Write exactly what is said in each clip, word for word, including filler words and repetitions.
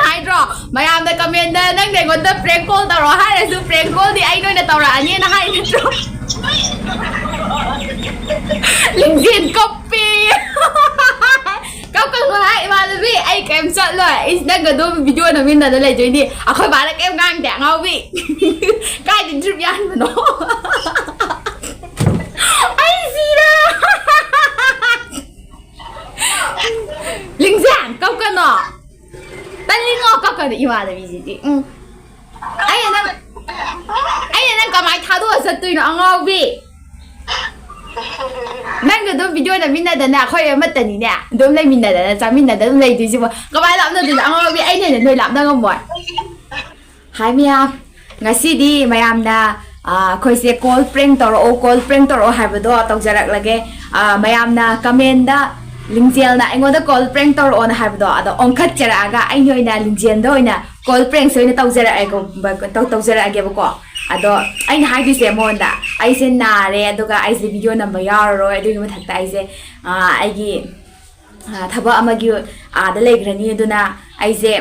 ꯍꯥꯏꯗ꯭ꯔꯣ? ꯃꯌꯥꯝꯅ ꯀꯃꯦꯟꯗ "ꯅꯪꯅ ꯑꯩꯉꯣꯟꯗ ꯄ꯭ꯔꯦꯡ ꯀꯣꯜ ꯇꯧꯔꯣ" ꯍꯥꯏꯔꯁꯨ, "ꯄ꯭ꯔꯦꯡ ꯀꯣꯜꯗꯤ ꯑꯩꯅ ꯑꯣꯏꯅ ꯇꯧꯔꯛꯑꯅꯤꯅ" ꯍꯥꯏ ꯅꯠꯇ꯭ꯔꯣ? ꯂꯤꯡꯖꯦꯜ ꯀꯞꯄꯤ꯫ ꯀꯞꯀꯅꯨ ꯍꯥꯏ ꯏꯃꯥꯟꯅꯕꯤ, ꯑꯩ ꯀꯩꯝ ꯆꯠꯂꯣꯏ꯫ ꯑꯩ ꯅꯪꯒ ꯑꯗꯨꯝ ꯚꯤꯗꯤꯑꯣ ꯅꯝꯃꯤꯟꯅꯗ ꯂꯩꯗꯣꯏꯅꯤ꯫ ꯑꯩꯈꯣꯏ ꯕꯥꯅ ꯀꯩꯝ ꯉꯥꯡꯗꯦ, ꯑꯉꯥꯎꯕꯤ꯫ ꯀꯥꯏꯗ ꯗ꯭ꯔꯤꯞ ꯌꯥꯟꯕꯅꯣ? ꯑꯩ ꯁꯤꯔꯦ꯫ ꯂꯤꯡꯖꯦꯜ ꯀꯞꯀꯅꯣ꯫ ꯇꯜꯂꯤꯉꯣ, ꯀꯞꯀꯅꯨ ꯏꯃꯥꯟꯅꯕꯤꯁꯤꯗꯤ꯫ ꯎꯝ꯫ ꯑꯩꯅ ꯅꯪ ꯑꯩꯅ ꯅꯪ ꯀꯃꯥꯏꯅ ꯊꯥꯗꯣꯛꯑ ꯆꯠꯇꯣꯏꯅꯣ, ꯑꯉꯥꯎꯕꯤ? ꯅꯪꯒ ꯑꯗꯨꯝ ꯚꯤꯗꯤꯑꯣ ꯅꯝꯃꯤꯟꯅꯗꯅ, ꯑꯩꯈꯣꯏ ꯑꯃꯠꯇꯅꯤꯅꯦ, ꯑꯗꯨꯝ ꯂꯩꯃꯤꯟꯅꯗꯅ ꯆꯥꯃꯤꯟꯅꯗꯅ ꯑꯗꯨꯝ ꯂꯩꯗꯣꯏꯁꯤꯕꯣ꯫ ꯀꯃꯥꯏꯅ ꯂꯥꯞꯅꯗꯣꯏꯅꯣ? ꯑꯉꯥꯎꯕꯤ, ꯑꯩꯅ ꯍꯦꯟꯅ ꯅꯣꯏ ꯂꯥꯞꯅ ꯉꯝꯃꯣꯏ꯫ ꯍꯥꯏ ꯃꯌꯥꯝ, ꯉꯁꯤꯗꯤ ꯃꯌꯥꯝꯅ, ꯑ, ꯑꯩꯈꯣꯏꯁꯦ "ꯀꯣꯜ ꯄ꯭ꯔꯦꯡ ꯇꯧꯔꯛꯑꯣ, ꯀꯣꯜ ꯄ꯭ꯔꯦꯡ ꯇꯧꯔꯛꯑꯣ" ꯍꯥꯏꯕꯗꯣ ꯇꯧꯖꯔꯛꯂꯒꯦ꯫ ꯑ, ꯃꯌꯥꯝꯅ ꯀꯃꯦꯟꯗ "ꯂꯤꯡꯖꯦꯜꯅ ꯑꯩꯉꯣꯟꯗ ꯀꯣꯜ ꯄ꯭ꯔꯦꯡ ꯇꯧꯔꯛꯑꯣꯅ" ꯍꯥꯏꯕꯗꯣ, ꯑꯗꯣ ꯑꯣꯟꯈꯠꯆꯔꯛꯑꯒ ꯑꯩꯅ ꯑꯣꯏꯅ ꯂꯤꯡꯖꯦꯜꯗ ꯑꯣꯏꯅ ꯀꯣꯜ ꯄ꯭ꯔꯦꯡꯁꯦ ꯑꯣꯏꯅ ꯇꯧꯖꯔꯛꯑꯦꯀꯣ, ꯇꯧ-, ꯇꯧꯖꯔꯛꯑꯒꯦꯕꯀꯣ꯫ ꯑꯗꯣ ꯑꯩꯅ ꯍꯥꯏꯗꯣꯏꯁꯦ ꯃꯉꯣꯟꯗ, "ꯑꯩꯁꯦ ꯅꯥꯔꯦ, ꯑꯗꯨꯒ ꯑꯩꯁꯦ ꯚꯤꯗꯤꯑꯣ ꯅꯝꯕ ꯌꯥꯎꯔꯔꯣꯏ, ꯑꯗꯨꯒꯤ ꯃꯊꯛꯇ ꯑꯩꯁꯦ, ꯑ, ꯑꯩꯒꯤ, ꯑ, ꯊꯕꯛ ꯑꯃꯒꯤ ꯑꯥꯗ ꯂꯩꯈ꯭ꯔꯅꯤ, ꯑꯗꯨꯅ ꯑꯩꯁꯦ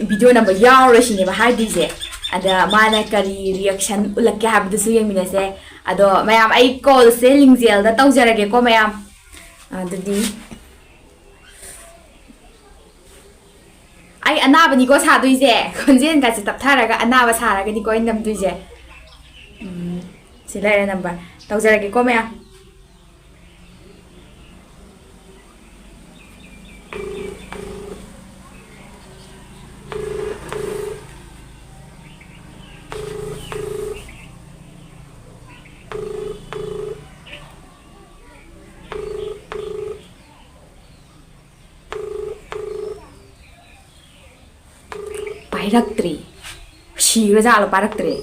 ꯚꯤꯗꯤꯑꯣ ꯅꯝꯕ ꯌꯥꯎꯔꯔꯣꯏ" ꯁꯤꯅꯦꯕ ꯍꯥꯏꯗꯣꯏꯁꯦ꯫ ꯑꯗ ꯃꯥꯅ ꯀꯔꯤ ꯔꯤꯌꯦꯛꯁꯟ ꯎꯠꯂꯛꯀꯦ ꯍꯥꯏꯕꯗꯨꯁꯨ ꯌꯦꯡꯃꯤꯟꯅꯁꯦ꯫ ꯑꯗꯣ ꯃꯌꯥꯝ, ꯑꯩ ꯀꯣꯜꯁꯦ ꯂꯤꯡꯖꯦꯜꯗ ꯇꯧꯖꯔꯒꯦꯀꯣ ꯃꯌꯥꯝ꯫ ꯑꯗꯨꯗꯤ ꯑꯩ ꯑꯅꯥꯕꯅꯤꯀꯣ ꯁꯥꯗꯣꯏꯁꯦ, ꯈꯣꯟꯖꯦꯜꯒꯁꯦ ꯇꯞꯊꯔꯒ ꯑꯅꯥꯕ ꯁꯥꯔꯒꯅꯤꯀꯣ ꯑꯩꯅ ꯅꯝꯗꯣꯏꯁꯦ꯫ ꯎꯝ, ꯁꯤ ꯂꯩꯔꯦ ꯅꯝꯕꯔ, ꯇꯧꯖꯔꯒꯦꯀꯣ ꯃꯌꯥꯝ꯫ ꯄꯥꯏꯔꯛꯇ꯭ꯔꯦ꯫ ꯁꯤꯔꯖꯥꯠꯂꯣ ꯄꯥꯏꯔꯛꯇ꯭ꯔꯦ?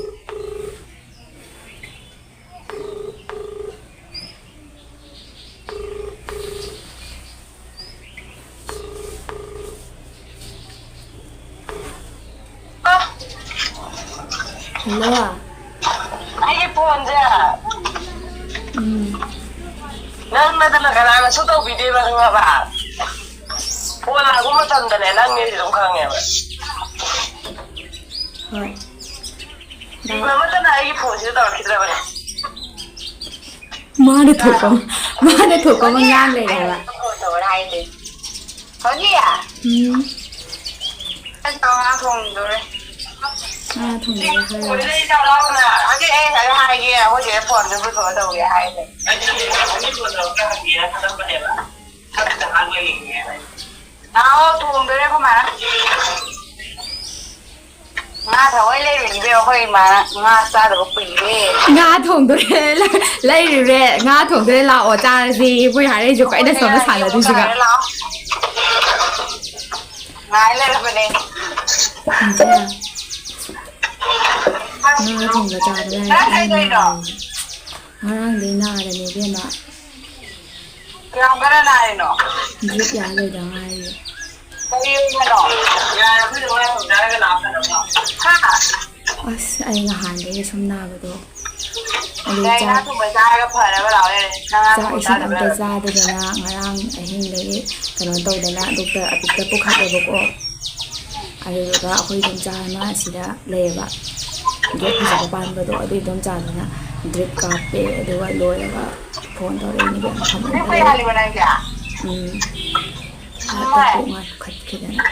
ꯍꯜꯂꯣ꯫ ꯑꯩꯒꯤ ꯐꯣꯟꯁꯦ ꯎꯝ꯫ ꯅꯪꯅꯗꯅ ꯀꯅꯥꯅꯁꯨ ꯇꯧꯕꯤꯗꯦꯕ, ꯈꯪꯉꯕ? ꯐꯣꯟ ꯂꯥꯛꯄ ꯃꯇꯝꯗꯅꯦ ꯅꯪꯅꯦꯁꯦ ꯑꯗꯨꯝ ꯈꯪꯉꯦꯕ꯫ ꯍꯣꯏ꯫ ꯏꯕ ꯑꯃꯠꯇꯅ ꯑꯩꯒꯤ ꯐꯣꯟꯁꯤꯗ ꯇꯧꯔꯛꯈꯤꯗ꯭ꯔꯕꯅꯦ꯫ ꯃꯥꯅ ꯊꯣꯛꯄ, ꯃꯥꯅ ꯊꯣꯛꯄ ꯑꯃ ꯉꯥꯡ ꯂꯩꯔꯦ ꯍꯥꯏꯕ꯫ ꯐꯣꯟ ꯇꯧꯔ ꯍꯥꯏꯗꯦ꯫ ꯍꯣꯅꯤ? ꯎꯝ꯫ ꯑꯩ ꯉꯥ ꯊꯣꯡꯗꯣꯔꯦ꯫ ꯉꯥ ꯊꯣꯡꯗꯣꯔꯦ ꯍꯥꯏꯔꯣ? ꯍꯧꯖꯤꯛ ꯑꯩ ꯉꯁꯥꯏ ꯍꯥꯏꯒꯦ, ꯑꯩꯈꯣꯏ ꯆꯦ ꯐꯣꯟꯗ ꯄꯨꯊꯣꯛꯑ ꯇꯧꯒꯦ ꯍꯥꯏꯁꯦ꯫ ꯅꯥꯎ ꯊꯣꯡꯗꯣꯔꯦ ꯑꯩꯈꯣꯏ ꯃꯥꯅ꯫ ꯉꯥ ꯊꯑꯣꯏ ꯂꯩꯔꯨꯏꯅꯦ ꯏꯕꯦꯝꯃ, ꯑꯩꯈꯣꯏ ꯏꯃꯥꯅ ꯉꯥ ꯆꯥꯗꯕ ꯀꯨꯏꯔꯦ꯫ ꯉꯥ ꯊꯣꯡꯗꯣꯔꯦ, ꯂꯩꯔꯨꯔꯦ, ꯉꯥ ꯊꯣꯡꯗꯣꯔꯦ, ꯂꯥꯛꯑꯣ ꯆꯥꯔꯁꯤ꯫ ꯏꯕꯣꯏ ꯍꯥꯏꯔꯛꯏꯁꯦ ꯑꯩꯈꯣꯏꯅ ꯑꯩꯈꯣꯏꯅꯦ ꯁꯣꯝꯗ ꯍꯥꯏꯒꯦ, ꯑꯃꯨꯛ ꯁꯥꯟꯅꯗꯣꯏꯁꯤꯒ꯫ ꯇꯥꯔꯦ, ꯂꯥꯛꯑꯣ꯫ ꯉꯥꯏ ꯂꯩꯔꯕꯅꯦ꯫ ꯏꯟꯖꯥ, ꯉꯥ ꯊꯣꯡꯕ ꯆꯥꯕ ꯂꯥꯏꯔꯤ, ꯅꯪ ꯑꯩ ꯀꯩꯗꯧꯔꯤꯅꯣ? ꯉꯥꯏꯔꯤꯅꯦ꯫ ꯉꯔꯥꯡꯗꯩ ꯅꯥꯔꯦ ꯏꯕꯦꯝꯃ꯫ ꯀꯌꯥꯝ ꯀꯟꯅ ꯅꯥꯔꯤꯅꯣ? ꯗ꯭ꯔꯤꯞ ꯌꯥꯜ ꯂꯣꯏꯗ ꯉꯥꯏꯔꯤ꯫ ꯀꯔꯤ ꯑꯣꯏꯅꯅꯣ? ꯌꯥꯔꯕꯅꯤꯅ ꯋꯥ ꯌꯥꯝ ꯆꯥꯔꯒ ꯂꯥꯛꯑꯣ ꯀꯩꯗꯧꯕ? ꯍꯥ? ꯑꯁ, ꯑꯩ ꯅꯍꯥꯟꯗꯒꯤ ꯁꯨꯝ ꯅꯥꯕꯗꯣ꯫ ꯑꯗꯨ ꯀꯩ ꯉꯥ ꯆꯥꯛ, ꯊꯣꯡꯕ ꯆꯥꯔꯒ ꯐꯔꯒ ꯂꯥꯛꯑꯣ ꯌꯥꯔꯦ꯫ ꯅꯪ ꯉꯥ ꯆꯥꯛ ꯊꯣꯡꯕ ꯏꯁꯤꯡ ꯑꯝꯇ ꯆꯥꯗꯕ꯭ꯔꯥ? ꯆꯥꯗꯗꯅ ꯉꯔꯥꯡ ꯑꯍꯤꯡꯗꯒꯤ ꯀꯩꯅꯣ ꯇꯧꯗꯅ ꯗꯣꯛꯇꯔ ꯑꯄꯤꯛꯇ ꯄꯨꯈꯠꯂꯦꯕꯀꯣ꯫ ꯑꯗꯨꯗꯨꯒ ꯑꯩꯈꯣꯏ ꯏꯗꯣꯝꯆꯥ ꯑꯃ ꯑꯁꯤꯗ ꯂꯩꯌꯦꯕ, ꯒꯦꯠ ꯐꯖꯕ ꯄꯥꯟꯕꯗꯣ, ꯑꯗꯨ ꯏꯗꯣꯝꯆꯥꯗꯨꯅ ꯗ꯭ꯔꯤꯞ ꯀꯥꯞꯄꯦ꯫ ꯑꯗꯨꯒ ꯂꯣꯏꯔꯒ ꯐꯣꯟ ꯇꯧꯔꯛꯏꯅꯦ ꯏꯕꯦꯝꯃ, ꯐꯃꯨꯡꯗ ꯅꯪ ꯀꯩ ꯂꯩꯔꯦ꯫ ꯍꯥꯜꯂꯤꯕ ꯅꯪꯒꯤ? ꯎꯝ꯫ ꯍꯥꯠꯇ ꯏꯃꯥꯏ꯫ ꯀꯣꯛ ꯉꯥꯏꯈꯠꯈꯤꯗꯅ꯫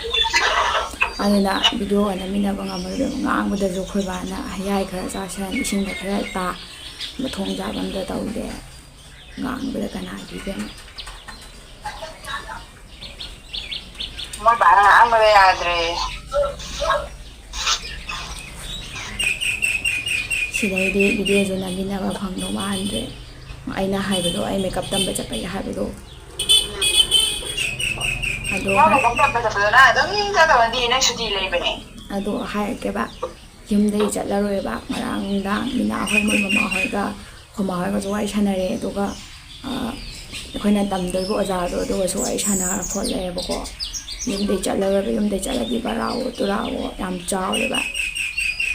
ꯑꯗꯨꯅ ꯚꯤꯗꯤꯑꯣꯒ ꯅꯝꯃꯤꯟꯅꯕ ꯉꯝꯃꯔꯣꯏ ꯏꯕꯦꯝꯃ꯫ ꯉꯥꯡꯕꯗꯁꯨ ꯑꯩꯈꯣꯏ ꯕꯥꯅ ꯍꯌꯥꯏ ꯈꯔ ꯆꯥꯁꯟ, ꯏꯁꯤꯡꯗ ꯈꯔ ꯇꯥ, ꯃꯊꯣꯡ ꯆꯥꯕ ꯑꯝꯇ ꯇꯧꯗꯦ꯫ ꯉꯥꯡꯕꯗ ꯀꯅꯥꯒꯤ ꯏꯕꯦꯝꯃ꯫ ꯃꯣꯏ ꯕꯥꯅ ꯉꯥꯡꯕꯗ ꯌꯥꯗ꯭ꯔꯦ꯫ ꯁꯤꯗꯩꯗꯤ ꯚꯤꯗꯤꯑꯣꯁꯨ ꯅꯝꯃꯤꯟꯅꯕ ꯐꯪꯗꯧ ꯃꯥꯟꯗ꯭ꯔꯦ꯫ ꯑꯩꯅ ꯍꯥꯏꯕꯗꯣ, ꯑꯩ ꯃꯦꯀꯞ ꯇꯝꯕ ꯆꯠꯄꯒꯤ ꯍꯥꯏꯕꯗꯣ꯫ ꯑꯗꯣ ꯅꯪ ꯃꯦꯀꯞ ꯇꯝꯕ ꯆꯠꯄꯗꯣ ꯅꯪ ꯑꯗꯨꯝ ꯆꯠꯇꯧꯔꯗꯤ ꯅꯪ ꯁꯨꯇꯤ ꯂꯩꯕꯅꯦ꯫ ꯑꯗꯣ ꯍꯥꯏꯔꯛꯀꯦꯕ, ꯌꯨꯝꯗꯒꯤ ꯆꯠꯂꯔꯣꯏꯕ꯫ ꯉꯔꯥꯡ ꯅꯨꯡꯗꯥꯡ ꯃꯤꯅꯥ ꯍꯣꯏ, ꯃꯣꯏ ꯃꯃꯥ ꯍꯣꯏꯒ, ꯑꯩꯈꯣꯏ ꯃꯥ ꯍꯣꯏꯒꯁꯨ ꯋꯥꯔꯤ ꯁꯥꯟꯅꯔꯦ꯫ ꯑꯗꯨꯒ, ꯑ, ꯑꯩꯈꯣꯏꯅ ꯇꯝꯗꯣꯏꯕ ꯑꯣꯖꯥꯗꯣ, ꯑꯗꯨꯒꯁꯨ ꯋꯥꯔꯤ ꯁꯥꯟꯅꯔ ꯈꯣꯠꯂꯦꯕꯀꯣ꯫ ꯌꯨꯝꯗꯩ ꯆꯠꯂꯔꯣꯏꯕ, ꯌꯨꯝꯗꯩ ꯆꯠꯂꯗꯤ ꯕꯔꯥꯋꯣ ꯇꯨꯔꯥꯋꯣ ꯌꯥꯝ ꯆꯥꯎꯔꯦꯕ꯫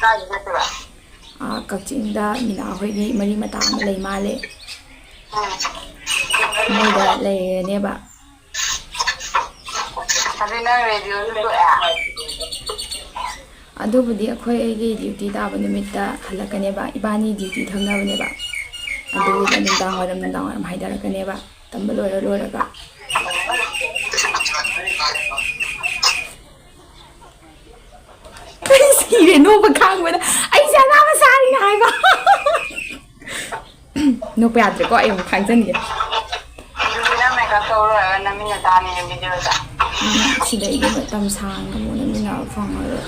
ꯀꯥꯏꯗ ꯆꯠꯇꯣꯏꯕ? ꯑ, ꯀꯛꯆꯤꯡꯗ ꯃꯤꯅꯥ ꯍꯣꯏꯒꯤ ꯃꯔꯤ ꯃꯇꯥ ꯑꯃ ꯂꯩ ꯃꯥꯜꯂꯦ꯫ ꯎꯝ꯫ ꯃꯣꯏꯗ ꯂꯩꯔꯅꯦꯕ꯫ ꯑꯗꯨ ꯅꯪ ꯔꯦꯗꯤꯑꯣꯁꯨ ꯇꯣꯛꯑꯦ? ꯑꯗꯨꯕꯨꯗꯤ ꯑꯩꯈꯣꯏ ꯑꯩꯒꯤ ꯗ꯭ꯌꯨꯇꯤ ꯇꯥꯕ ꯅꯨꯃꯤꯠꯇ ꯍꯜꯂꯛꯀꯅꯦꯕ, ꯏꯕꯥꯅꯤ ꯗ꯭ꯌꯨꯇꯤ ꯊꯪꯅꯕꯅꯦꯕ꯫ ꯑꯗꯨꯒꯤꯗ ꯅꯨꯡꯗꯥꯡ ꯋꯥꯏꯔꯝ, ꯅꯨꯡꯗꯥꯡ ꯋꯥꯏꯔꯝ ꯍꯥꯏꯊꯔꯛꯀꯅꯦꯕ, ꯇꯝꯕ ꯂꯣꯏꯔ ꯂꯣꯏꯔꯒ꯫ ꯑꯩ ꯁꯤꯔꯦ ꯅꯣꯛꯄ ꯈꯥꯡꯕꯗ꯫ ꯑꯩꯁꯦ ꯑꯅꯥꯕ ꯁꯥꯔꯤꯅꯦ ꯍꯥꯏꯕ꯫ ꯅꯣꯛꯄ ꯌꯥꯗ꯭ꯔꯦꯀꯣ, ꯑꯩ ꯑꯃꯨꯛ ꯈꯥꯡꯖꯟꯒꯦ꯫ ꯑꯗꯨꯗꯤ ꯅꯪ ꯃꯦꯀꯞ ꯇꯧ ꯂꯣꯏꯔꯒ ꯅꯝꯃꯤꯟꯅ ꯇꯥꯅꯤꯅꯦ ꯚꯤꯗꯤꯑꯣꯗ꯫ ꯎꯝ, ꯁꯤꯗꯩꯗꯤ ꯃꯇꯝ ꯁꯥꯡꯅ ꯑꯃꯨꯛ ꯅꯝꯃꯤꯟꯅꯕ ꯐꯪꯉꯔꯣꯏ꯫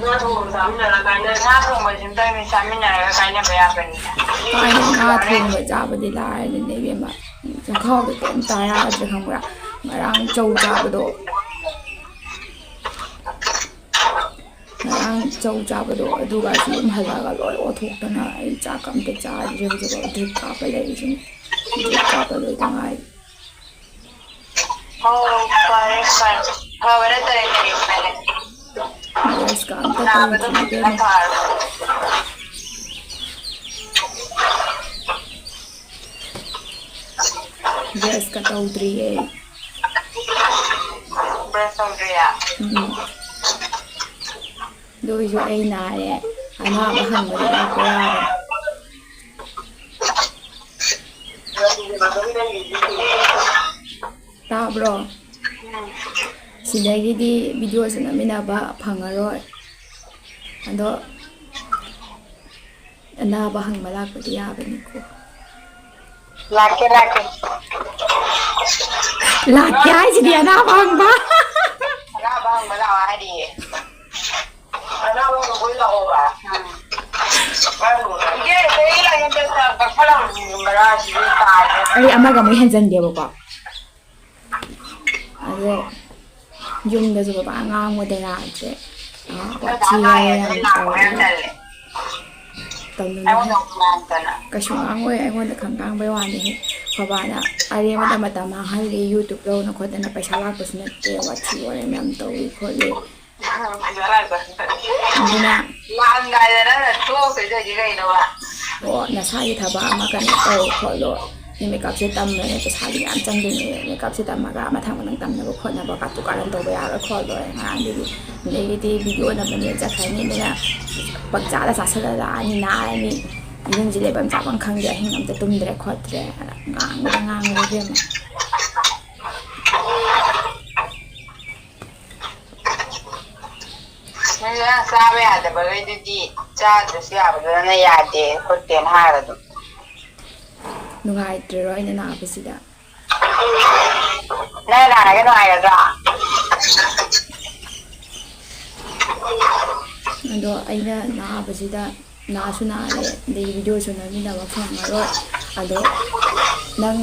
ꯉꯥ ꯊꯣꯡꯕ ꯆꯥꯃꯤꯟꯅꯔꯒ ꯀꯥꯏꯅ-, ꯉꯥ ꯊꯣꯡꯕꯁꯤꯝꯇꯪꯗꯤ ꯆꯥꯃꯤꯟꯅꯔꯒ ꯀꯥꯏꯅꯕ ꯌꯥꯕꯅꯤꯅ꯫ ꯀꯥꯏꯗꯩ ꯉꯥ ꯊꯣꯡꯕ ꯆꯥꯕꯗꯤ ꯂꯥꯏꯔꯗꯅ ꯏꯕꯦꯝꯃ꯫ ꯆꯈꯥꯎꯗ ꯀꯩꯝ ꯆꯥ ꯌꯥꯗ꯭ꯔꯦ ꯈꯪꯕ꯭ꯔꯥ? ꯉꯔꯥꯡ ꯆꯧ ꯆꯥꯕꯗꯣ꯫ ꯉꯔꯥꯡ ꯆꯧ ꯆꯥꯕꯗꯣ ꯑꯗꯨꯒꯁꯨ ꯌꯨꯝ ꯍꯜꯂꯛꯑꯒ ꯂꯣꯏ ꯑꯣꯊꯣꯛꯇꯅ ꯑꯩ ꯆꯥꯛꯀ ꯑꯝꯇ ꯆꯥꯗ꯭ꯔꯦ ꯍꯧꯖꯤꯛꯐꯥꯎ꯫ ꯗ꯭ꯔꯤꯞ ꯀꯥꯞꯄ ꯂꯩꯔꯤꯁꯤꯅꯤ꯫ ꯗ꯭ꯔꯤꯞ ꯀꯥꯞꯄ ꯂꯣꯏꯗ ꯉꯥꯏꯔꯤ꯫ ꯑꯣ, ꯐꯔꯦ, ꯐꯔꯦ꯫ ꯐꯕ ꯅꯠꯇ꯭ꯔꯦ ꯀꯔꯤ ꯎꯄꯥꯏ ꯂꯩ? ꯕ꯭ꯔꯁꯀ ꯑꯝꯇ ꯅꯥꯕꯗꯣ ꯇꯧꯗ꯭ꯔꯤ ꯐꯖꯅ ꯏꯕꯦꯝꯃ꯫ ꯐꯔꯣ꯫ ꯕ꯭ꯔꯁꯀ ꯇꯧꯗ꯭ꯔꯤꯌꯦ꯫ ꯕ꯭ꯔꯁ ꯇꯧꯗ꯭ꯔꯤꯌꯦ? ꯎꯝ꯫ ꯑꯗꯨ ꯑꯣꯏꯁꯨ ꯑꯩ ꯅꯥꯔꯦ꯫ ꯑꯅꯥꯕ ꯍꯪꯕꯗꯤ ꯂꯥꯛꯄ ꯌꯥꯕꯅꯤ꯫ ꯇꯥꯕ꯭ꯔꯣ? ꯎꯝ꯫ ꯁꯤꯗꯒꯤꯗꯤ ꯚꯤꯗꯤꯑꯣꯁꯨ ꯅꯝꯃꯤꯟꯅꯕ ꯐꯪꯉꯔꯣꯏ꯫ ꯑꯗꯣ ꯑꯅꯥꯕ ꯍꯪꯕ ꯂꯥꯛꯄꯗꯤ ꯌꯥꯕꯅꯤꯀꯣ꯫ ꯂꯥꯛꯀꯦ, ꯂꯥꯛꯀꯦ꯫ ꯂꯥꯛꯀꯦ ꯍꯥꯏꯁꯤꯗꯤ ꯑꯅꯥꯕ ꯍꯪꯕ꯫ ꯑꯅꯥꯕ ꯍꯪꯕ ꯂꯥꯛꯑꯣ ꯍꯥꯏꯔꯤꯌꯦ꯫ ꯑꯅꯥꯕ ꯍꯪꯕ ꯂꯥꯛꯑꯣꯕ꯫ ꯎꯝ꯫ ꯏꯆꯦ, ꯆꯍꯤ ꯂꯥꯡ ꯌꯥꯝ ꯆꯠꯄ ꯀꯛꯊꯠꯂꯝꯃꯣ ꯃꯔꯥꯁꯤꯗꯤ ꯇꯥꯔꯦ꯫ ꯑꯩ ꯑꯃꯒ ꯑꯃꯨꯛ ꯍꯦꯟꯖꯟꯒꯦꯕꯀꯣ꯫ ꯑꯗꯣ ꯌꯨꯝꯗꯁꯨ ꯕꯕꯥ ꯉꯥꯡꯕꯗ ꯌꯥꯗ꯭ꯔꯦ꯫ ꯑꯥ, ꯅꯣꯏ ꯗꯥ ꯋꯥꯊꯤ ꯉꯥꯡꯉꯦ, ꯋꯥꯔꯦꯝ ꯅꯣꯏ ꯂꯥꯛꯄ ꯌꯥꯝ ꯇꯧꯔꯦ꯫ ꯇꯜꯂꯦ꯫ ꯇꯧꯅꯨꯍꯦ꯫ ꯑꯩꯉꯣꯟꯗ ꯑꯃꯨꯛ ꯉꯥꯡꯉꯛꯇꯅ꯫ ꯀꯩꯁꯨ ꯉꯥꯡꯉꯣꯏ, ꯑꯩꯉꯣꯟꯗ ꯈꯪ ꯉꯥꯡꯕꯩ ꯋꯥꯅꯤꯍꯦ꯫ ꯕꯕꯥꯅ ꯑꯔꯦꯝꯕꯗ ꯃꯇꯝ ꯃꯥꯡꯍꯜꯂꯤ, YouTube ꯇꯧꯗꯅ ꯈꯣꯠꯇꯅ ꯄꯩꯁꯥ ꯂꯥꯛꯄꯁꯨ ꯅꯠꯇꯦ, ꯋꯥꯊꯤ ꯋꯥꯔꯦꯝ ꯌꯥꯝ ꯇꯧꯏ ꯈꯣꯠꯂꯤ꯫ ꯄꯩꯁꯥ ꯂꯥꯛꯄꯁꯨ ꯅꯠꯇꯦ꯫ ꯑꯗꯨꯅ ꯂꯥꯟ ꯀꯥꯏꯗꯅ ꯇꯣꯛꯇꯣꯏꯗꯣꯏꯁꯦ ꯀꯩꯅꯣꯕ? ꯑꯣ, ꯅꯁꯥꯒꯤ ꯊꯕꯛ ꯑꯃ ꯀꯩꯅꯣ ꯇꯧ ꯈꯣꯠꯂꯣ꯫ ꯃꯦꯀꯞꯁꯦ ꯇꯝꯕꯅꯦ ꯄꯩꯁꯥꯗꯤ ꯃꯌꯥꯝ ꯆꯪꯗꯣꯏꯅꯦ꯫ ꯃꯦꯀꯞꯁꯦ ꯇꯝꯃꯒ ꯃꯊꯪ ꯃꯊꯪ ꯇꯝꯅꯕ ꯈꯣꯠꯅꯕ ꯀꯥꯇꯨ ꯀꯥꯔꯟ ꯇꯧꯕ ꯌꯥꯔꯣꯏ ꯈꯣꯠꯂꯣꯏ꯫ ꯑꯉꯥꯡꯗꯒꯤ ꯑꯗꯒꯤꯗꯤ ꯚꯤꯗꯤꯑꯣ ꯅꯝꯕꯅꯦ ꯆꯠꯈ꯭ꯔꯅꯤ, ꯑꯗꯨꯅ ꯄꯪꯆꯥꯗ ꯆꯥꯁꯤꯜꯂ ꯂꯥꯛꯑꯅꯤ, ꯅꯥꯔꯅꯤ꯫ ꯏꯃꯨꯡꯁꯦ ꯂꯩꯐꯝ ꯆꯥꯐꯝ ꯈꯪꯗꯦ, ꯑꯍꯤꯡ ꯑꯝꯇ ꯇꯨꯝꯗ꯭ꯔꯦ ꯈꯣꯠꯇ꯭ꯔꯦ꯫ ꯉꯥꯡꯕꯗ ꯉꯥꯡꯕꯗ ꯏꯕꯦꯝꯃ꯫ ꯅꯪ ꯆꯥꯕ ꯌꯥꯗꯕꯈꯩꯗꯨꯗꯤ ꯆꯥꯗ꯭ꯔꯁꯨ ꯌꯥꯕꯗꯨꯅ ꯌꯥꯗꯦ ꯈꯣꯠꯇꯦꯅ ꯍꯥꯏꯔꯒ ꯑꯗꯨꯝ꯫ ꯅꯨꯡꯉꯥꯏꯇ꯭ꯔꯤꯔꯣ ꯑꯩꯅ ꯅꯥꯕꯁꯤꯗ? ꯅꯪ ꯅꯥꯔꯒ ꯅꯨꯡꯉꯥꯏꯒꯗ꯭ꯔꯣ? ꯑꯗꯣ ꯑꯩꯅ ꯅꯥꯕꯁꯤꯗ ꯅꯥꯁꯨ ꯅꯥꯔꯦ, ꯑꯗꯩ ꯚꯤꯗꯤꯑꯣꯁꯨ ꯅꯝꯃꯤꯟꯅꯕ ꯐꯪꯉꯔꯣꯏ꯫ ꯑꯗꯣ ꯅꯪ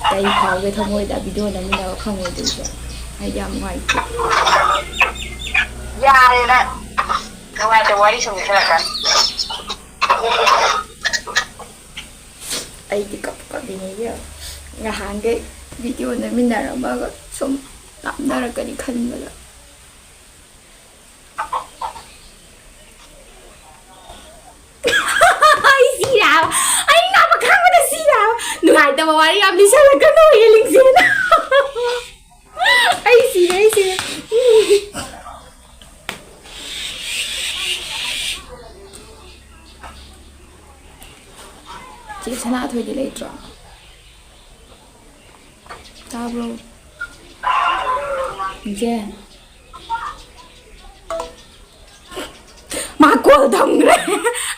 ꯀꯩ ꯐꯥꯎꯒꯦ ꯊꯃꯣꯏꯗ ꯚꯤꯗꯤꯑꯣ ꯅꯝꯃꯤꯟꯅꯕ ꯐꯪꯉꯣꯏꯗꯣꯏꯁꯦ? ꯑꯩꯗꯤ ꯌꯥꯝ ꯅꯨꯡꯉꯥꯏꯇꯦ꯫ ꯌꯥꯔꯦ ꯅꯪ꯫ ꯅꯨꯡꯉꯥꯏꯇꯕ ꯋꯥꯔꯤ ꯁꯨꯝ ꯂꯤꯁꯜꯂꯛꯀꯅꯨ꯫ ꯑꯩꯗꯤ ꯀꯞ ꯀꯞꯄꯤꯅꯦ ꯏꯕꯦꯝꯃ꯫ ꯉꯍꯥꯟꯈꯩ ꯚꯤꯗꯤꯑꯣ ꯅꯝꯃꯤꯟꯅꯔꯝꯃꯒ ꯁꯨꯝ ꯂꯥꯞꯅꯔꯛꯀꯅꯤ ꯈꯟꯕꯗ꯫ ꯑꯩ ꯁꯤꯔꯦ ꯍꯥꯏꯕ꯫ ꯑꯩ ꯉꯥꯡꯕ ꯈꯪꯕꯗ ꯁꯤꯔꯦ ꯍꯥꯏꯕ꯫ ꯅꯨꯡꯉꯥꯏꯇꯕ ꯋꯥꯔꯤ ꯌꯥꯝ ꯂꯤꯁꯜꯂꯛꯀꯅꯨ, ꯌꯦ ꯂꯤꯡꯖꯦꯜ꯫ ꯑꯩ ꯁꯤꯔꯦ, ꯑꯩ ꯁꯤꯔꯦ꯫ ꯆꯦ ꯁꯅꯥꯊꯣꯏꯗꯤ ꯂꯩꯇ꯭ꯔꯣ? ꯇꯥꯕ꯭ꯔꯣ? ꯏꯆꯦ? ꯃꯥ ꯀꯣꯜ ꯊꯝꯈ꯭ꯔꯦ꯫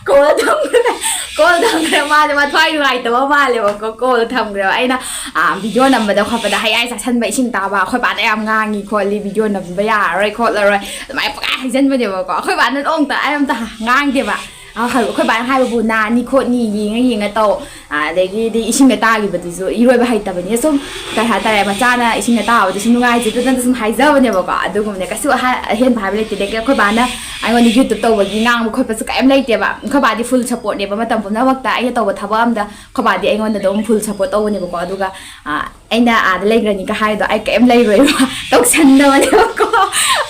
ꯀꯣꯜ ꯊꯝꯈ꯭ꯔꯦ꯫ ꯀꯣꯜ ꯊꯝꯈ꯭ꯔꯦ꯫ ꯃꯥꯁꯦ ꯃꯊ꯭ꯋꯥꯏ ꯅꯨꯡꯉꯥꯏꯇꯕ ꯃꯥꯜꯂꯦꯕꯀꯣ꯫ ꯀꯣꯜ ꯊꯝꯈ꯭ꯔꯦꯕ꯫ ꯑꯩꯅ, ꯑ, ꯚꯤꯗꯤꯑꯣ ꯅꯝꯕꯗ ꯈꯣꯠꯄꯗ ꯍꯩꯌꯥꯏ ꯆꯥꯁꯟꯕ ꯏꯁꯤꯡ ꯇꯥꯕ, ꯑꯩꯈꯣꯏ ꯕꯥꯅ ꯌꯥꯝ ꯉꯥꯡꯉꯤ ꯈꯣꯠꯂꯤ, ꯚꯤꯗꯤꯑꯣ ꯅꯝꯕ ꯌꯥꯔꯔꯣꯏ ꯈꯣꯠꯂꯔꯣꯏ, ꯑꯗꯨꯃꯥꯏꯅ ꯄꯪꯍꯥꯏ ꯍꯥꯏꯖꯟꯕꯅꯦꯕꯀꯣ꯫ ꯑꯩꯈꯣꯏ ꯕꯥꯅ ꯅꯣꯡꯇ ꯑꯩ ꯑꯝꯇ ꯉꯥꯡꯗꯦꯕ꯫ ꯑꯩꯈꯣꯏ ꯕꯥꯅ ꯍꯥꯏꯕꯕꯨ ꯅꯥꯅꯤ ꯈꯣꯠꯅꯤ, ꯌꯦꯡꯉ ꯌꯦꯡꯉ ꯇꯧ, ꯑꯗꯒꯤꯗꯤ ꯏꯁꯤꯡꯗ ꯇꯥꯈꯤꯕꯗꯨꯁꯨ ꯏꯔꯣꯏꯕ ꯍꯩꯇꯕꯅꯤꯅ ꯁꯨꯝ ꯀꯩ ꯍꯥꯏꯇꯥꯔꯦ, ꯃꯆꯥꯅ ꯏꯁꯤꯡꯗ ꯇꯥꯕꯗꯨꯁꯨ ꯅꯨꯡꯉꯥꯏꯖꯗꯗꯅ ꯁꯨꯝ ꯍꯥꯏꯖꯕꯅꯦꯕꯀꯣ꯫ ꯑꯗꯨꯒꯨꯝꯕꯅꯦ, ꯀꯩꯁꯨ ꯑꯍ-, ꯑꯍꯦꯟꯕ ꯍꯥꯏꯕ ꯂꯩꯇꯦ꯫ ꯑꯗꯒꯤ ꯑꯩꯈꯣꯏ ꯕꯥꯅ ꯑꯩꯉꯣꯟꯗ YouTube ꯇꯧꯕꯒꯤ ꯉꯥꯡꯕ ꯈꯣꯠꯄꯁꯨ ꯀꯩꯝ ꯂꯩꯇꯦꯕ꯫ ꯑꯩꯈꯣꯏ ꯕꯥꯗꯤ full supportꯅꯦꯕ ꯃꯇꯝ ꯄꯨꯝꯅꯃꯛꯇ꯫ ꯑꯩꯅ ꯇꯧꯕ ꯊꯕꯛ ꯑꯝꯗ ꯑꯩꯈꯣꯏ ꯕꯥꯗꯤ ꯑꯩꯉꯣꯟꯗ ꯑꯗꯨꯝ full support ꯇꯧꯕꯅꯦꯕꯀꯣ꯫ ꯑꯗꯨꯒ, ꯑ, ꯑꯩꯅ ꯑꯥꯗ ꯂꯩꯈ꯭ꯔꯅꯤꯒ ꯍꯥꯏꯗꯣ ꯑꯩ ꯀꯩꯝ ꯂꯩꯔꯣꯏꯕ꯫ ꯇꯧꯁꯟꯗꯕꯅꯦꯕꯀꯣ꯫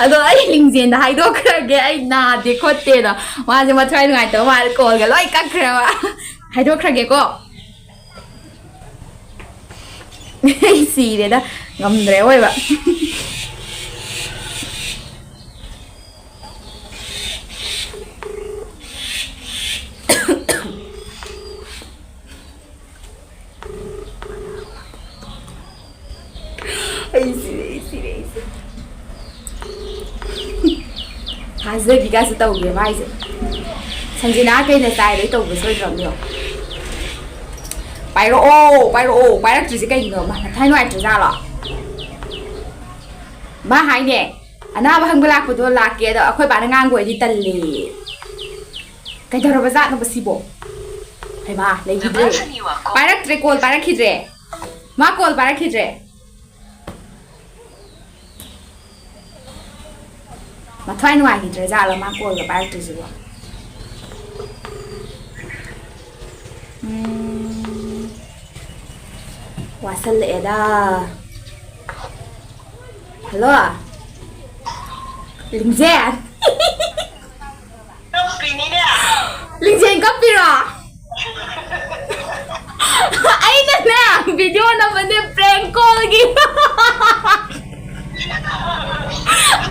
ꯑꯗꯣ ꯑꯩ ꯂꯤꯡꯖꯦꯜꯗ ꯍꯥꯏꯗꯣꯛꯈ꯭ꯔꯒꯦ, ꯑꯩ ꯅꯥꯗꯦ ꯈꯣꯠꯇꯦꯗꯣ꯫ ꯃꯥꯁꯦ ꯃꯊ꯭ꯋꯥꯏ ꯅꯨꯡꯉꯥꯏꯇꯕ ꯃꯥꯜꯂꯦ, ꯀꯣꯜꯒ ꯂꯣꯏ ꯀꯛꯈ꯭ꯔꯦꯕ꯫ ꯍꯥꯏꯗꯣꯛꯈ꯭ꯔꯒꯦꯀꯣ꯫ ꯑꯩ ꯁꯤꯔꯦꯗ, ꯉꯝꯗ꯭ꯔꯦ ꯑꯣꯏꯕ꯫ ꯑꯩ ꯁꯤꯔꯦ, ꯑꯩ ꯁꯤꯔꯦ, ꯑꯩ ꯁꯤꯔꯦ꯫ ꯊꯥꯖꯕꯤꯒꯥꯁꯦ ꯇꯧꯒꯦ ꯃꯥꯏꯁꯦ꯫ ꯁꯟꯖꯤꯅꯥ ꯀꯩꯅ ꯆꯥꯏꯔꯦ ꯇꯧꯕ ꯁꯣꯏꯗ꯭ꯔꯕꯅꯦ꯫ ꯄꯥꯏꯔꯛꯑꯣ, ꯄꯥꯏꯔꯛꯑꯣ꯫ ꯄꯥꯏꯔꯛꯇ꯭ꯔꯤꯁꯦ ꯀꯩꯒꯤꯅꯣ? ꯃꯥ ꯃꯊꯥꯏ ꯅꯨꯡꯉꯥꯏꯇ꯭ꯔꯖꯥꯠꯂꯣ? ꯃꯥ ꯍꯥꯏꯅꯦ, "ꯑꯅꯥꯕ ꯍꯪꯕ ꯂꯥꯛꯄꯗꯣ ꯂꯥꯛꯀꯦ, ꯑꯗꯣ ꯑꯩꯈꯣꯏ ꯕꯥꯅ ꯉꯥꯡꯕ ꯑꯣꯏꯗꯤ ꯇꯜꯂꯦ꯫" ꯀꯩꯗꯧꯔꯕꯖꯥꯠꯅꯣꯕ ꯁꯤꯕꯣ? ꯍꯩꯃꯥ, ꯂꯩꯈꯤꯗ꯭ꯔꯦ꯫ The person you are calling ꯄꯥꯏꯔꯛꯇ꯭ꯔꯦ, ꯀꯣꯜ ꯄꯥꯏꯔꯛꯈꯤꯗ꯭ꯔꯦ꯫ ꯃꯥ ꯀꯣꯜ ꯄꯥꯏꯔꯛꯈꯤꯗ꯭ꯔꯦ꯫ ꯃꯊ꯭ꯋꯥꯏ ꯅꯨꯡꯉꯥꯏꯈꯤꯗ꯭ꯔꯖꯥꯠꯂꯣ ꯃꯥ ꯀꯣꯜꯒ ꯄꯥꯏꯔꯛꯇ꯭ꯔꯤꯁꯤꯕꯣ? ꯎꯝ, ꯋꯥꯁꯜꯂꯛꯑꯦꯗ꯫ ꯍꯜꯂꯣ? ꯂꯤꯡꯖꯦꯜ? ꯂꯤꯡꯖꯦꯜ ꯀꯞꯄꯤꯔꯣ? ꯑꯩꯅꯅꯦ, video ꯅꯝꯕꯅꯦ prank callꯒꯤ꯫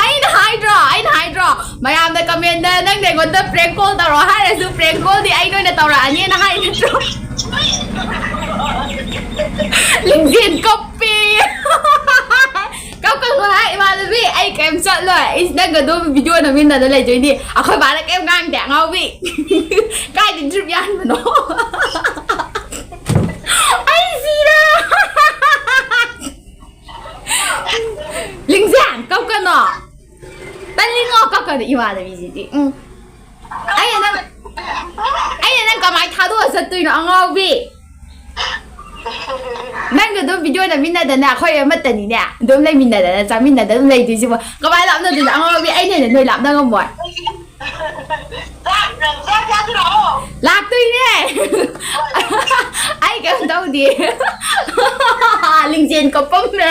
ꯑꯩꯅ ꯍꯥꯏꯗ꯭ꯔꯣ, ꯑꯩꯅ ꯍꯥꯏꯗ꯭ꯔꯣ, ꯃꯌꯥꯝꯅ commentꯇ "ꯅꯪꯅ ꯑꯩꯉꯣꯟꯗ prank call ꯇꯧꯔꯣ" ꯍꯥꯏꯔꯁꯨ, prank callꯗꯤ ꯑꯩꯅ ꯑꯣꯏꯅ ꯇꯧꯔꯛꯑꯅꯤꯅ ꯍꯥꯏ ꯅꯠꯇ꯭ꯔꯣ? ꯂꯤꯡꯖꯦꯜ ꯀꯞꯄꯤ꯫ ꯀꯞꯀꯅꯨ ꯍꯥꯏ, ꯏꯃꯥꯟꯅꯕꯤ, ꯑꯩ ꯀꯩꯝ ꯆꯠꯂꯣꯏ꯫ ꯑꯩ ꯅꯪꯒ ꯑꯗꯨꯝ video ꯅꯝꯃꯤꯟꯅꯗ ꯂꯩꯗꯣꯏꯅꯤ꯫ ꯑꯩꯈꯣꯏ ꯕꯥꯅ ꯀꯩꯝ ꯉꯥꯡꯗꯦ, ꯑꯉꯥꯎꯕꯤ꯫ ꯀꯥꯏꯗ drip ꯌꯥꯟꯕꯅꯣ? ꯑꯩ ꯁꯤꯔꯦ꯫ ꯂꯤꯡꯖꯦꯜ, ꯀꯞꯀꯅꯣ꯫ ꯇꯜꯂꯤꯉꯣ, ꯀꯞꯀꯅꯨ, ꯏꯃꯥꯟꯅꯕꯤꯁꯤꯗꯤ꯫ ꯎꯝ꯫ ꯑꯩꯅ ꯅꯪ, ꯑꯩꯅ ꯅꯪ ꯀꯃꯥꯏ ꯊꯥꯗꯣꯛꯑ ꯆꯠꯇꯣꯏꯅꯣ, ꯑꯉꯥꯎꯕꯤ? ꯅꯪꯒ ꯑꯗꯨꯝ video ꯅꯝꯃꯤꯟꯅꯗꯅ ꯑꯩꯈꯣꯏ ꯑꯃꯠꯇꯅꯤꯅꯦ꯫ ꯑꯗꯨꯝ ꯂꯩꯃꯤꯟꯅꯗꯅ, ꯆꯥꯃꯤꯟꯅꯗꯅ ꯑꯗꯨꯝ ꯂꯩꯗꯣꯏꯁꯤꯕꯣ꯫ ꯀꯃꯥꯏ ꯂꯥꯞꯅꯗꯣꯏꯅꯣ? ꯑꯉꯥꯎꯕꯤ, ꯑꯩꯅ ꯍꯦꯟꯅ ꯅꯣꯏ ꯂꯥꯞꯅ ꯉꯝꯃꯣꯏ꯫ ꯆꯥꯛ, ꯆꯥꯛ ꯆꯥꯁꯤ ꯂꯥꯛꯑꯣ꯫ ꯂꯥꯛꯇꯣꯏꯅꯦ꯫ ꯑꯩ ꯀꯩꯝ ꯇꯧꯗꯦ꯫ ꯂꯤꯡꯖꯦꯜ ꯀꯞꯄꯝꯃꯦ꯫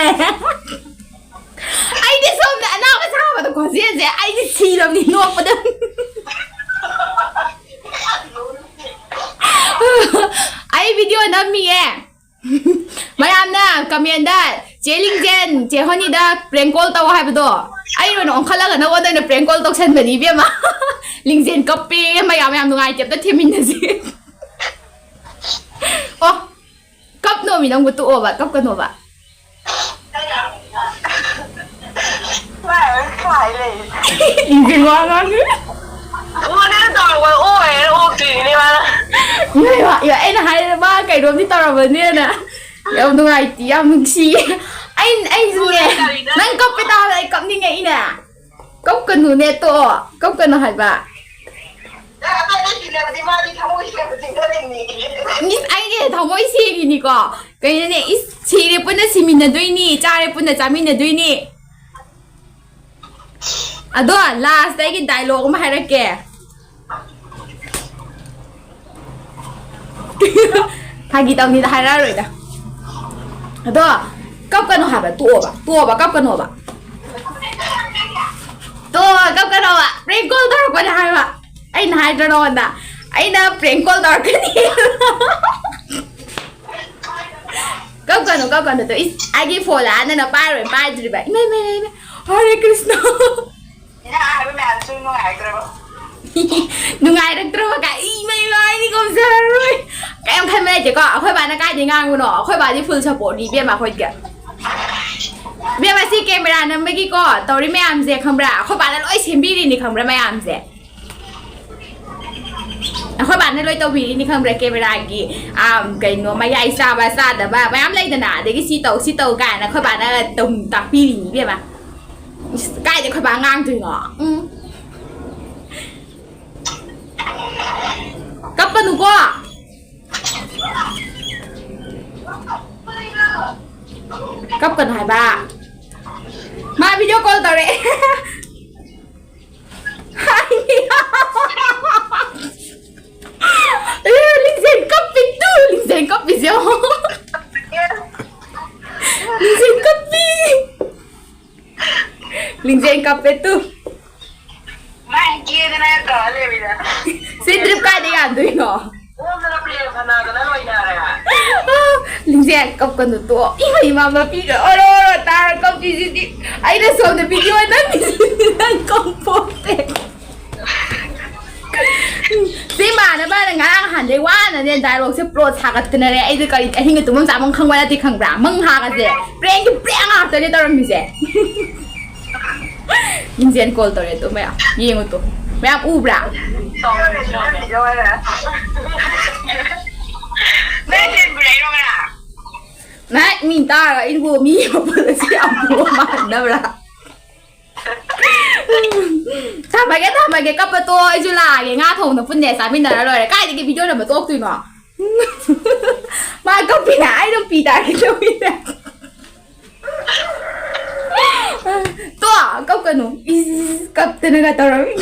ꯑꯩꯗꯤ ꯁꯣꯝꯗ ꯑꯅꯥꯕ ꯁꯥꯕꯗ ꯈꯣꯟꯖꯦꯜꯁꯦ ꯑꯩꯗꯤ ꯁꯤꯔꯕꯅꯤ ꯅꯣꯛꯄꯗ꯫ ꯑꯩ video ꯅꯝꯃꯤꯌꯦ꯫ ꯃꯌꯥꯝꯅ ꯀꯃꯦꯟꯗ "ꯆꯦ ꯂꯤꯡꯖꯦꯟ, ꯆꯦ ꯍꯣꯅꯤꯗ ꯄ꯭ꯔꯦꯡ ꯀꯣꯜ ꯇꯧ" ꯍꯥꯏꯕꯗꯣ, ꯑꯩ ꯑꯣꯏꯅ ꯑꯣꯟꯈꯠꯂꯒ ꯅꯉꯣꯟꯗ ꯑꯣꯏꯅ ꯄ꯭ꯔꯦꯡ ꯀꯣꯜ ꯇꯧꯁꯟꯕꯅꯤ ꯏꯕꯦꯝꯃ꯫ ꯂꯤꯡꯖꯦꯟ ꯀꯞꯄꯦ, ꯃꯌꯥꯝ ꯌꯥꯝ ꯅꯨꯡꯉꯥꯏꯇꯦ, ꯑꯝꯇ ꯊꯦꯝꯃꯤꯟꯅꯁꯤ꯫ ꯑꯣ, ꯀꯞꯅꯣꯃꯤ, ꯅꯪꯕꯨ ꯇꯣꯛꯑꯣꯕ, ꯀꯞꯀꯅꯣꯕ꯫ ꯂꯤꯡꯖꯦꯜ ꯋꯥ ꯉꯥꯡꯉꯤ꯫ ꯐꯣꯟꯗꯨꯗ ꯇꯧꯔꯛꯄ ꯑꯣꯛꯑꯦꯅ ꯑꯣꯛꯇ꯭ꯔꯤꯅꯤꯅꯦ ꯃꯥꯅ꯫ ꯏꯃꯥ, ꯏꯃꯥ, ꯏꯃꯥ, ꯑꯩꯅ ꯍꯥꯏꯔꯦ ꯃꯥ ꯀꯩꯅꯣꯝꯗꯤ ꯇꯧꯔꯝꯃꯅꯤꯅ꯫ ꯌꯥꯝ ꯅꯨꯡꯉꯥꯏꯇꯦ, ꯌꯥꯝ ꯅꯨꯡꯁꯤꯌꯦ꯫ ꯑꯩ, ꯑꯩꯁꯨꯅꯦ, ꯐꯣꯟꯗ ꯀꯔꯤꯅ? ꯅꯪ ꯀꯞꯄꯦ ꯇꯥꯕꯗ ꯑꯩ ꯀꯞꯅꯤꯡꯉꯛꯏꯅꯦ꯫ ꯀꯞꯀꯅꯨꯅꯦ, ꯇꯣꯛꯑꯣ, ꯀꯞꯀꯅꯨ ꯍꯥꯏꯕ꯫ ꯅꯪ ꯑꯇꯩꯗ ꯁꯤꯟꯅꯕꯗꯤ ꯃꯥꯗꯤ ꯊꯃꯣꯏ ꯁꯦꯡꯕ ꯆꯤꯡꯅꯔꯤꯅꯤ꯫ ꯃꯤꯁ, ꯑꯩꯒꯤ ꯊꯃꯣꯏ ꯁꯦꯡꯉꯤꯅꯤꯀꯣ꯫ ꯀꯩꯅꯣꯅꯦ, ꯏꯁ, ꯁꯤꯔꯦ ꯄꯨꯟꯅ ꯁꯤꯃꯤꯟꯅꯗꯣꯏꯅꯤ, ꯆꯥꯔꯦ ꯄꯨꯟꯅ ꯆꯥꯃꯤꯟꯅꯗꯣꯏꯅꯤ꯫ ꯑꯗꯣ ꯂꯥꯁꯇ ꯑꯩꯒꯤ ꯗꯥꯏꯂꯣꯛ ꯑꯃ ꯍꯥꯏꯔꯛꯀꯦ꯫ ꯐꯥꯒꯤ ꯇꯧꯅꯤꯗ, ꯍꯥꯏꯔꯛꯑꯔꯣꯏꯗ꯫ ꯑꯗꯣ ꯀꯞꯀꯅꯣ ꯍꯥꯏꯕ, ꯇꯣꯛꯑꯣꯕ, ꯇꯣꯛꯑꯣꯕ, ꯀꯞꯀꯅꯣꯕ꯫ ꯇꯣꯛꯑꯣꯕ, ꯀꯞꯀꯅꯣꯕ꯫ ꯄ꯭ꯔꯦꯡ ꯀꯣꯜ ꯇꯧꯔꯛꯄꯅꯦ ꯍꯥꯏꯕ꯫ ꯑꯩꯅ ꯍꯥꯏꯗ꯭ꯔꯣ ꯅꯉꯣꯟꯗ? ꯑꯩꯅ ꯄ꯭ꯔꯦꯡ ꯀꯣꯜ ꯇꯧꯔꯛꯀꯅꯤ꯫ ꯀꯞꯀꯅꯨ, ꯀꯞꯀꯅꯨ꯫ ꯇꯣ, ꯏꯁ, ꯑꯩꯒꯤ ꯐꯣꯟ ꯂꯥꯛꯑ ꯅꯪꯅ ꯄꯥꯏꯔꯣꯏ, ꯄꯥꯏꯗ꯭ꯔꯤꯕ꯫ ꯏꯃꯥ, ꯏꯃꯥ, ꯏꯃꯥ, ꯏꯃꯥ꯫ ꯍꯔꯦ ꯀ꯭ꯔꯤꯁꯅ꯫ ꯏꯅꯥ ꯍꯥꯏꯕ ꯃꯌꯥꯝꯁꯨ ꯅꯨꯡꯉꯥꯏꯔꯛꯇ꯭ꯔꯕ? ꯅꯨꯡꯉꯥꯏꯔꯛꯇ꯭ꯔꯕ ꯀꯥꯏ? ꯏꯃꯥ, ꯏꯃꯥ, ꯑꯩꯗꯤ ꯉꯝꯖꯔꯔꯣꯏ꯫ ꯀꯩꯝ ꯈꯟꯕ ꯂꯩꯇꯦꯀꯣ꯫ ꯑꯩꯈꯣꯏ ꯕꯥꯅ ꯀꯥꯏꯗꯩ ꯉꯥꯡꯕꯅꯣ? ꯑꯩꯈꯣꯏ ꯕꯥꯗꯤ ꯐꯨꯜ ꯁꯞꯄꯣꯔꯠꯅꯤ ꯏꯕꯦꯝꯃ ꯑꯩꯈꯣꯏꯒꯤ꯫ ꯏꯕꯦꯝꯃ, ꯁꯤ ꯀꯦꯃꯦꯔꯥ ꯅꯝꯕꯒꯤꯀꯣ, ꯇꯧꯔꯤ ꯃꯌꯥꯝꯁꯦ ꯈꯪꯕ꯭ꯔꯥ? ꯑꯩꯈꯣꯏ ꯕꯥꯅ ꯂꯣꯏ ꯁꯦꯝꯕꯤꯔꯤꯅꯤ ꯈꯪꯕ꯭ꯔꯥ ꯃꯌꯥꯝꯁꯦ? ꯑꯩꯈꯣꯏ ꯕꯥꯅ ꯂꯣꯏ ꯇꯧꯕꯤꯔꯤꯅꯤ ꯈꯪꯕ꯭ꯔꯥ? ꯀꯦꯃꯦꯔꯥꯒꯤ, ꯑꯥ, ꯀꯩꯅꯣ, ꯃꯌꯥꯏ ꯆꯥꯕ ꯆꯥꯗꯕ ꯃꯌꯥꯝ ꯂꯩꯗꯅ, ꯑꯗꯒꯤ ꯁꯤ ꯇꯧ, ꯁꯤ ꯇꯧ ꯀꯥꯏꯅ ꯑꯩꯈꯣꯏ ꯕꯥꯅ ꯇꯧ-, ꯇꯥꯛꯄꯤꯔꯤꯅꯤ ꯏꯕꯦꯝꯃ꯫ ꯏꯁ, ꯀꯥꯏꯗꯩ ꯑꯩꯈꯣꯏ ꯕꯥ ꯉꯥꯡꯗꯣꯏꯅꯣ? ꯎꯝ꯫ ꯀꯞꯄꯅꯨꯀꯣ꯫ ꯀꯞꯀꯅꯨ ꯍꯥꯏꯕ꯫ ꯃꯥ video call ꯇꯧꯔꯛꯑꯦ꯫ ꯑꯦ, ꯂꯤꯡꯖꯦꯜ ꯀꯞꯄꯤ ꯇꯨ, ꯂꯤꯡꯖꯦꯜ ꯀꯞꯄꯤꯁꯦ ꯌꯦꯡꯉꯣ꯫ ꯂꯤꯡꯖꯦꯜ ꯀꯞꯄꯤ꯫ ꯂꯤꯡꯖꯦꯜ ꯀꯞꯄꯦ ꯇꯨ꯫ ꯃꯥꯏ ꯀꯦꯗꯅ ꯇꯧꯔ ꯂꯩꯔꯝꯃꯤꯗ꯫ ꯁꯤ trip ꯀꯥꯏꯗ ꯌꯥꯗꯣꯏꯅꯣ? ꯀꯣꯝꯗꯅ ꯄ꯭ꯔꯦꯝ ꯁꯅꯥꯗꯅ ꯂꯣꯏꯅꯔꯦ꯫ ꯂꯤꯡꯖꯦꯜ, ꯀꯞꯀꯅꯨ, ꯇꯣꯛꯑꯣ꯫ ꯏꯃꯥ, ꯏꯃꯥ, ꯃꯄꯤꯒ ꯑꯣꯔꯣ ꯑꯣꯔꯣ ꯇꯥꯔ ꯀꯞꯄꯤꯁꯤꯗꯤ꯫ ꯑꯩꯅ ꯁꯣꯝꯗ ꯚꯤꯗꯤꯑꯣ ꯅꯝꯃꯤꯁꯤꯗꯤ ꯅꯪ ꯈꯪꯄꯣꯟꯇꯦ꯫ ꯁꯤ ꯏꯃꯥꯟꯅꯕꯅ ꯉꯔꯥꯡ ꯅꯍꯥꯟꯗꯩ ꯋꯥꯅꯅꯦ ꯗꯥꯏꯂꯣꯛꯁꯦ ꯄ꯭ꯂꯣꯠ ꯁꯥꯒꯠꯇꯅꯔꯦ꯫ ꯑꯩꯗꯤ ꯀꯔꯤ ꯑꯍꯤꯡꯒ ꯇꯨꯝꯐꯝ ꯆꯥꯐꯝ ꯈꯪꯕ ꯅꯠꯇꯦ, ꯈꯪꯕ꯭ꯔꯥ? ꯃꯪ ꯍꯥꯒꯁꯦ ꯄ꯭ꯔꯦꯡꯒꯤ ꯄ꯭ꯔꯦꯡ ꯉꯥꯛꯇꯅꯦ ꯇꯧꯔꯝꯃꯤꯁꯦ꯫ ꯂꯤꯡꯖꯦꯜ ꯀꯣꯜ ꯇꯧꯔꯦ ꯇꯨ ꯃꯌꯥꯝ꯫ ꯌꯦꯡꯉꯨ ꯇꯨ꯫ ꯃꯌꯥꯝ ꯎꯕ꯭ꯔꯥ? ꯅꯍꯥꯛ ꯃꯤ ꯇꯥꯔꯒ ꯑꯩꯕꯨ ꯃꯤ ꯌꯦꯡꯉꯛꯄꯗ ꯁꯤ ꯌꯥꯝ ꯄꯣ ꯃꯥꯟꯅꯕ꯭ꯔꯥ? ꯊꯝꯃꯒꯦ, ꯊꯝꯃꯒꯦ, ꯀꯞꯄ ꯇꯣ, ꯑꯩꯁꯨ ꯂꯥꯛꯑꯒꯦ꯫ ꯉꯥ ꯊꯣꯡꯅ ꯄꯨꯟꯅ ꯆꯥꯃꯤꯟꯅꯔ ꯂꯣꯏꯔꯦ꯫ ꯀꯥꯏꯗꯒꯤ ꯚꯤꯗꯤꯑꯣ ꯅꯝꯕ ꯇꯣꯛꯇꯣꯏꯅꯣ? ꯃꯥ ꯀꯞꯄꯤꯅ ꯑꯩ ꯑꯗꯨꯝ ꯄꯤ ꯇꯥꯔꯒꯦ ꯇꯧꯕꯤꯅꯦ꯫ ꯇꯣ, ꯀꯞꯀꯅꯨ꯫ ꯏꯁ, ꯀꯞꯇꯅꯒ ꯇꯧꯔꯝꯃꯤ꯫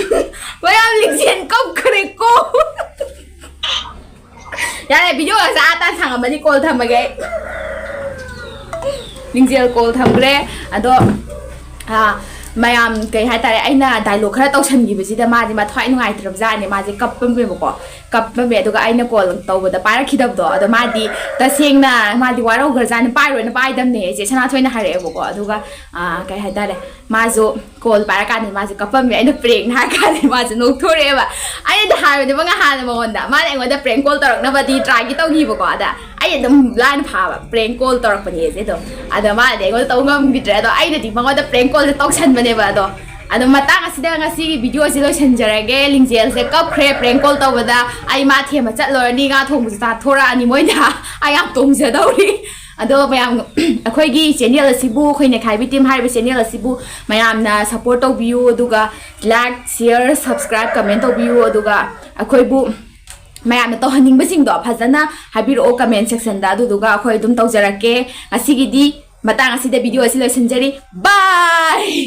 ꯃꯌꯥꯝ ꯂꯤꯡꯖꯦꯜ ꯀꯞꯈ꯭ꯔꯦꯀꯣ꯫ ꯌꯥꯔꯦ, ꯚꯤꯗꯤꯑꯣ ꯑꯁꯥ ꯑꯇꯥ ꯁꯥꯡꯉꯝꯃꯅꯤ, ꯀꯣꯜ ꯊꯝꯃꯒꯦ ꯑꯩ꯫ ꯂꯤꯡꯖꯦꯜ ꯀꯣꯜ ꯊꯝꯈ꯭ꯔꯦ꯫ ꯑꯗꯣ, ꯑꯥ, ꯃꯌꯥꯝ ꯀꯩ ꯍꯥꯏꯇꯥꯔꯦ, ꯑꯩꯅ ꯗꯥꯏꯂꯣꯛ ꯈꯔ ꯇꯧꯁꯟꯈꯤꯕꯁꯤꯗ ꯃꯥꯗꯤ ꯃꯊ꯭ꯋꯥꯏ ꯅꯨꯡꯉꯥꯏꯇ꯭ꯔꯕꯖꯥꯠꯅꯦ꯫ ꯃꯥꯁꯦ ꯀꯞꯄꯝꯃꯦꯕꯀꯣ, ꯀꯞꯄꯝꯃꯦ꯫ ꯑꯗꯨꯒ ꯑꯩꯅ ꯀꯣꯜ ꯇꯧꯕꯗ ꯄꯥꯏꯔꯛꯈꯤꯗꯕꯗꯣ, ꯑꯗꯣ ꯃꯥꯗꯤ ꯇꯁꯦꯡꯅ ꯃꯥꯗꯤ ꯋꯥꯔꯧꯈ꯭ꯔꯖꯥꯠꯅꯤ꯫ "ꯄꯥꯏꯔꯣꯏꯅ ꯄꯥꯏꯗꯝꯅꯦ ꯑꯩꯁꯦ", ꯁꯅꯥꯊꯣꯏꯅ ꯍꯥꯏꯔꯛꯑꯦꯕꯀꯣ꯫ ꯑꯗꯨꯒ, ꯑꯥ, ꯀꯩ ꯍꯥꯏꯇꯥꯔꯦ, ꯃꯥꯁꯨ ꯀꯣꯜ ꯄꯥꯏꯔꯀꯥꯟꯗ ꯃꯥꯁꯦ ꯀꯞꯄꯝꯃꯦ꯫ ꯑꯩꯅ ꯄ꯭ꯔꯦꯡꯅ ꯍꯥꯏꯔ ꯀꯥꯟꯗ ꯃꯥꯁꯦ ꯅꯣꯛꯊꯣꯔꯛꯑꯦꯕ꯫ ꯑꯩꯅꯗꯤ ꯍꯥꯏꯕꯅꯦꯕ ꯉꯍꯥꯟꯅ ꯃꯉꯣꯟꯗ, ꯃꯥꯅ ꯑꯩꯉꯣꯟꯗ ꯄ꯭ꯔꯦꯡ ꯀꯣꯜ ꯇꯧꯔꯛꯅꯕꯗꯤ ꯇ꯭ꯔꯥꯏꯗꯤ ꯇꯧꯈꯤꯕꯀꯣ꯫ ꯑꯗ ꯑꯩ ꯑꯗꯨꯝ ꯂꯥꯏꯅ ꯐꯥꯕ, ꯄ꯭ꯔꯦꯡ ꯀꯣꯜ ꯇꯧꯔꯛꯄꯅꯦꯁꯦ ꯑꯗꯨꯝ꯫ ꯑꯗꯣ ꯃꯥꯅꯗꯤ ꯑꯩꯉꯣꯟꯗ ꯇꯧ ꯉꯝꯈꯤꯗ꯭ꯔꯦ꯫ ꯑꯗꯣ ꯑꯩꯅꯗꯤ ꯃꯉꯣꯟꯗ ꯄ꯭ꯔꯦꯡ ꯀꯣꯜꯁꯦ ꯇꯧꯁꯟꯕꯅꯦꯕ꯫ ꯑꯗꯣ ꯑꯗꯣ ꯃꯇꯥꯡ ꯑꯁꯤꯗ ꯉꯁꯤꯒꯤ ꯚꯤꯗꯤꯑꯣꯁꯦ ꯂꯣꯏꯁꯤꯟꯖꯔꯒꯦ꯫ ꯂꯤꯡꯖꯦꯜꯁꯦ ꯀꯞꯈ꯭ꯔꯦ ꯄ꯭ꯔꯦꯡ ꯀꯣꯜ ꯇꯧꯕꯗ꯫ ꯑꯩ ꯃꯥ ꯊꯦꯝꯕ ꯆꯠꯂꯨꯔꯅꯤ, ꯉꯥ ꯊꯣꯡꯕꯁꯨ ꯆꯥꯊꯣꯔꯛꯑꯅꯤ ꯃꯣꯏꯅ꯫ ꯑꯩ ꯌꯥꯝ ꯇꯣꯡꯖꯗꯧꯔꯤ꯫ ꯑꯗꯣ ꯃꯌꯥꯝ, ꯑꯩꯈꯣꯏꯒꯤ ꯆꯦꯅꯦꯜ ꯑꯁꯤꯕꯨ, ꯑꯩꯈꯣꯏ ꯅꯩꯈꯥꯏꯕꯤ ꯇꯤꯝ ꯍꯥꯏꯔꯤꯕ ꯆꯦꯅꯦꯜ ꯑꯁꯤꯕꯨ ꯃꯌꯥꯝꯅ ꯁꯞꯄꯣꯔꯠ ꯇꯧꯕꯤꯌꯨ, ꯑꯗꯨꯒ ꯂꯥꯏꯛ, ꯁꯤꯌꯔ, ꯁꯕꯁꯀ꯭ꯔꯥꯏꯕ, ꯀꯃꯦꯟ ꯇꯧꯕꯤꯌꯨ, ꯑꯗꯨꯒ ꯑꯩꯈꯣꯏꯕꯨ ꯃꯌꯥꯝꯅ ꯇꯧꯍꯟꯅꯤꯡꯕꯁꯤꯡꯗꯣ ꯐꯖꯅ ꯍꯥꯏꯕꯤꯔꯛꯑꯣ ꯀꯃꯦꯟ ꯁꯦꯛꯁꯟꯗ, ꯑꯗꯨꯗꯨꯒ ꯑꯩꯈꯣꯏ ꯑꯗꯨꯝ ꯇꯧꯖꯔꯛꯀꯦ꯫ ꯉꯁꯤꯒꯤꯗꯤ ꯃꯇꯥꯡ ꯑꯁꯤꯗ ꯚꯤꯗꯤꯑꯣ ꯑꯁꯤ ꯂꯣꯏꯁꯤꯟꯖꯔꯤ꯫ ꯕꯥꯏ!